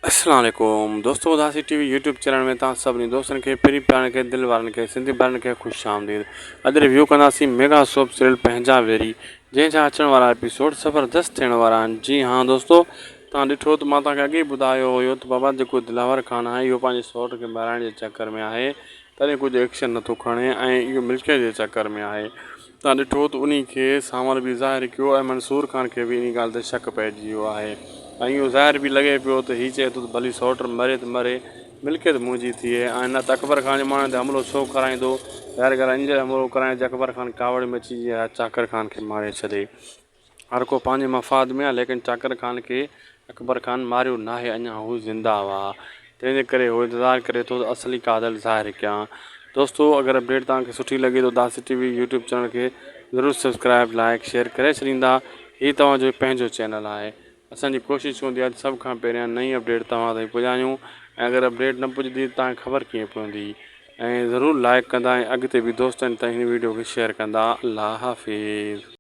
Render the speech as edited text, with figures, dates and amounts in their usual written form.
اسلام عليڪم دوستو Udasi T V YouTube channel ۾ توهان سڀني دوستن کي پرين پيارن کي دل وارن کي سنڌي ڀائرن کي خوش آمديد اڄ ريويو ڪنداسين ميگا سوپ سيريل پنهنجا ويري جنهن جا اچڻ وارا ايپيسوڊ زبردست ٿيڻ وارا آهن جي ها دوستو توهان ڏٺو ته مان توهان کي اڳي ئي ٻڌايو هيو ته بابا جيڪو دلاور خان آهي اهو پنهنجي سئوٽ کي مارائڻ جي چڪر ۾ آهي تڏهن ڪجهه ايڪشن نٿو کڻي ۽ اهو ملڪيت جي چڪر ۾ آهي تان ڏٺو ته انهي کي سانول به ظاهر ڪيو ۽ منصور خان کي به انهي ڳالهه تي شڪ پئجي ويو آهي ۽ اهو ظاهر به لڳي پيو ته هي چئي ٿو ته ڀلي سئوٽ مري ته مري ملڪيت منهنجي ٿئي ۽ نه ته اڪبر خان جي ماڻهن تي حملو ڇو ڪرائيندو؟ ظاهر ڳالهه آهي ان جي حملو ڪرائڻ تي اڪبر خان ڪاوڙ ۾ اچي چاڪر خان کي ماري ڇڏي. هر ڪو پنهنجي مفاد ۾ آهي ليڪن چاڪر خان کي اڪبر خان ماريو ناهي اڃا هو زنده آ تنهن جي ڪري هو انتظار ڪري ٿو ته اصلي قاتل ظاهر ڪيان دوستو اگر اپڊيٽ توهان کي سٺي لڳي ته اداسي ٽي وي يوٽيوب چينل کي ضرور سبسڪرائب لائڪ شيئر ڪري ڇڏيندا هي توهان جو پنهنجو چينل آهي اسان جي ڪوشش هوندي آهي ته سڀ کان پهريان نئين اپڊيٽ توهان تائين پڄايون ۽ اگر اپڊيٽ نه پڄندي ته توهان کي خبر ڪيئن پوندي ۽ ضرور لائڪ ڪندا ۽ اڳتي به دوستن تائين هن ويڊيو کي شيئر ڪندا الله حافظ.